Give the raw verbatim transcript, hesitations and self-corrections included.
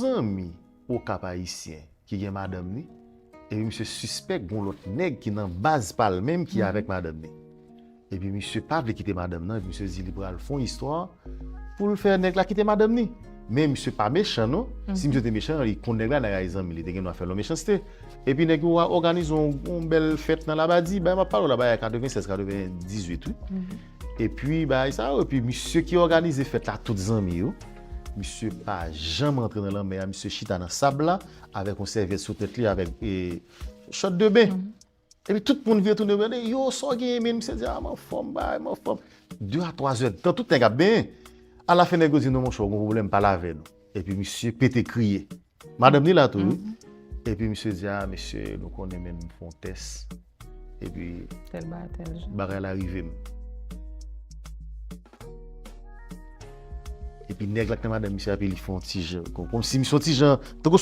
zanmi Okap ayisyen ki gen madanm li, epi misye sispèk gon lòt nèg ki nan baz pa l menm ki avèk madanm li. Epi misye pa vle kite madanm nan, epi misye di li pral fè yon istwa pou l fè nèg la kite madanm li. Men misye pa mechan non. Si misye te mechan, li konn nèg la, nèg la e zanmi li, te gen dwa fè l yon mechanste. Epi nèg yo òganize yon, yon bèl fèt nan Labadi, bagay m ap pale w la, bagay katrevennsèz, katrevendizuit wi. Epi bagay sa yo, epi misye ki òganize fèt la, tout zanmi yo, misye pa janm antre nan lanmè a, misye chita nan sab la, avèk yon sèvyèt sou tèt li, avèk e, chòt de ben. Epi tout moun vire tounen yo gade, yo, sa w genyen, men misye di, a, m anfòm, bay, m anfòm. De a twa zè d tan, tout nèg ap benyen. Alafen nèg yo di, non, monchè, w gon pwoblèm, pale avè nou. Epi misye pete kriye. Madanm li la tou, wi. Epi misye di, a, mesye, nou konnen, men m fè yon tès. Epi Tèl ba, tèl jan. Bagay la rive m. Epi nèg la k nan madanm misye, epi li fè yon ti jan. Kòm, kòm si misye yon ti jan, tankou